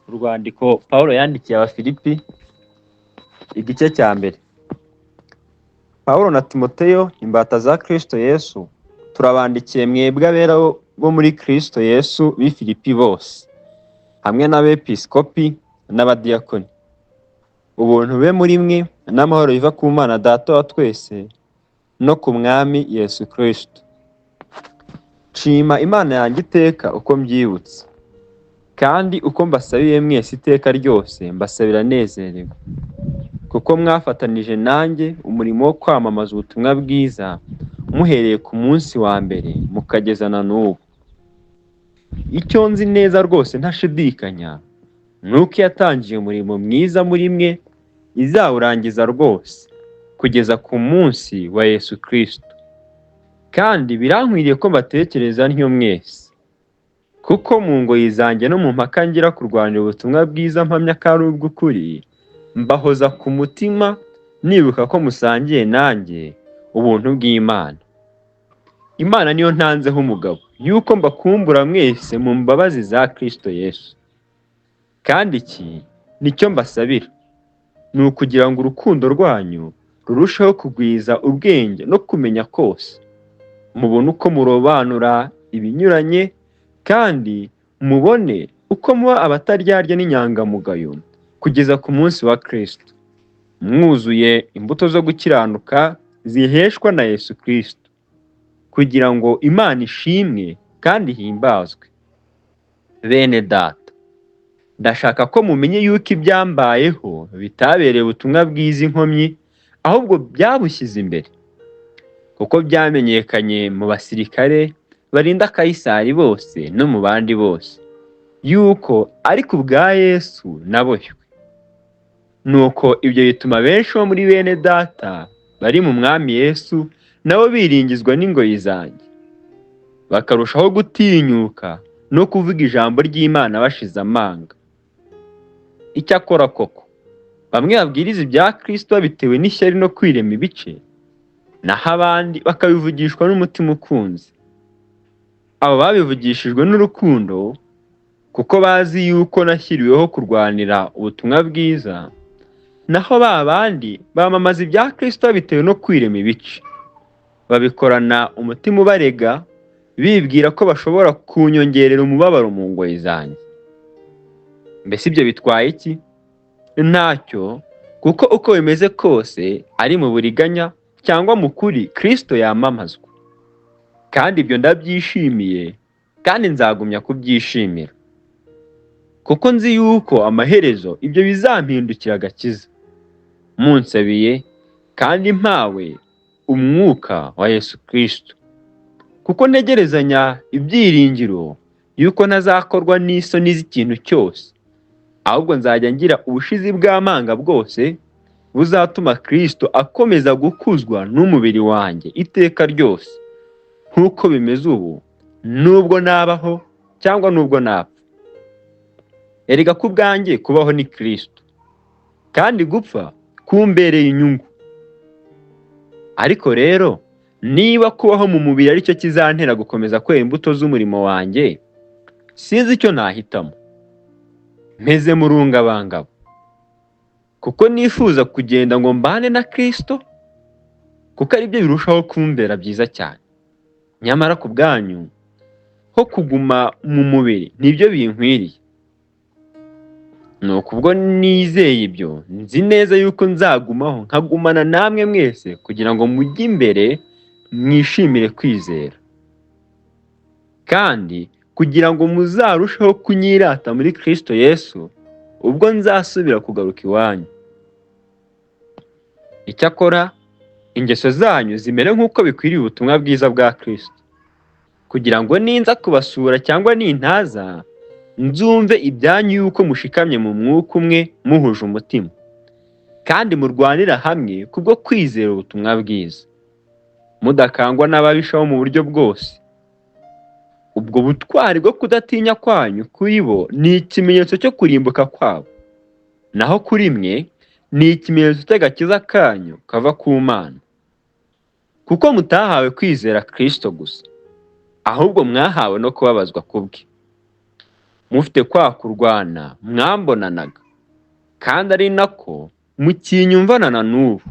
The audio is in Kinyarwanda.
Urwandiko Pawulo yandikiye Abafilipi, igice cya mbere. Pawulo na Timoteyo, imbata za Kristo Yesu, turabandikiye mwebwe abera bo muri Kristo Yesu b'i Filipi bose, hamwe n'abepiskopi n'abadiyakoni. Ubuntu bube muri mwe n'amahoro biva ku Mana Data wa twese no ku Mwami Yesu Kristo. Nshima Imana yanjye iteka uko mbyibutse, kandi uko mbasabiye mwese iteka ryose mbasabira nezerewe, kuko mwafatanije nanjye umurimo wo kwamamaza ubutumwa bwiza muhereye ku munsi wa mbere mukageza na n'ubu. Icyo nzi neza rwose ntashidikanya ni uko iyatangiye umurimo mwiza muri mwe izawurangiza rwose kugeza ku munsi wa Yesu Kristo. Kandi birankwiriye ko mbatekereza ntyo mwese, kuko mu ngoyi zanjye no mu mpaka ngira kurwanira ubutumwa bwiza mpamya ko ari ubw'ukuri, mbahoza ku mutima nibuka ko musangiye nanjye ubuntu bw'Imana. Imana niyo ntanzeho umugabo, yuko mbakumbura mwese mu mbabazi za Kristo Yesu. Kandi iki nicyo mbasabira, ni ukugira ngo urukundo rwanyu rurusheho kugwiza ubwenge no kumenya kose, mubone uko murobanura ibinyuranye, kandi mubone uko muba abataryarya n'inyangamugayo kugeza ku munsi wa Kristo, mwuzuye imbuto zo gukiranuka ziheshwa na Yesu Kristo, kugira ngo Imana ishimwe kandi ihimbazwe. Bene data, ndashaka ko mumenye yuko ibyambayeho bitabereye ubutumwa bwiza inkomyi, ahubwo byabushyize imbere, kuko byamenyekanye mu basirikare barinda Kayisari bose no mu bandi bose, yuko ari ku bwa Yesu naboshywe. Nuko ibyo bituma benshi bo muri bene data bari mu Mwami Yesu nabo biringizwa n'ingoyi zanjye, bakarushaho gutinyuka no kuvuga ijambo ry'Imana bashize amanga. Icyakora koko bamwe babwiriza ibya Kristo babitewe n'ishyari no kwirema ibice, naho abandi bakabivugishwa n'umutima ukunze. Abo babivugishijwe n'urukundo, kuko bazi yuko nashyiriweho kurwanira ubutumwa bwiza, naho ba bandi bamamaza ibya Kristo babitewe no kwirema ibice, babikorana umutima ubarega, bibwira ko bashobora kunyongerera umubabaro mu ngoyi zanjye. Mbese ibyo bitwaye iki? Ntacyo, kuko uko bimeze kose ari mu buriganya cyangwa mu kuri Kristo yamamazwa. Kandi ibyo ndabyishimiye, kandi nzagumya kubyishimira, kuko nzi yuko amaherezo ibyo bizampindukira agakiza, munsabiye kandi mpawe umwuka wa Yesu Kristo, kuko ntegerezanya ibyiringiro yuko ntazakorwa n'isoni z'ikintu cyose, ahubwo nzajya ngira ubushizi bw'amanga bwose buzatuma Kristo akomeza gukuzwa n'umubiri wanjye iteka ryose, nk'uko bimeze ubu, nubwo nabaho cyangwa nubwo napfa. Erega ku bwanjye kubaho ni Kristo, kandi gupfa kumbereye inyungu. Ariko rero niba kubaho mu mubiri aricyo kizantera gukomeza kwera imbuto z'umurimo wanjye, sinzi icyo nahitamo. Mpeze mu rungabangabo, kuko nifuza kugenda ngo mbane na Kristo, kuko aribyo birushaho kumbera byiza cyane. Nyamara ku bwanyu ho kuguma mu mubiri nibyo binkwiriye. Nuko ubwo nizeye ibyo, nzi neza yuko nzagumaho nkagumana namwe mwese kugira ngo mujye imbere mwishimire kwizera, kandi kugira ngo muzarusheho kunyirata muri Kristo Yesu ubwo nzasubira kugaruka iwanyu. Icyakora ingeso zanyu zimere nk'uko bikwiriye ubutumwa bwiza bwa Kristo, kugira ngo ninza kubasura cyangwa nintaza, nzumve ibyanyu yuko mushikamye mu mwuka umwe muhuje umutima, kandi murwanira hamwe kubwo kwizera ubutumwa bwiza, mudakangwa n'ababisha bo mu buryo bwose. Ubwo butwari bwo kudatinya kwanyu kuri bo ni ikimenyetso cyo kurimbuka kwabo, naho kuri mwe ni ikimenyetso cy'agakiza kanyu kava ku Mana, kuko mutahawe kwizera Kristo gusa, ahubwo mwahawe no kubabazwa kubwe. Mufite kwa kurwana mwambonanaga, kandi ari nako mukinyumvana na n'ubu.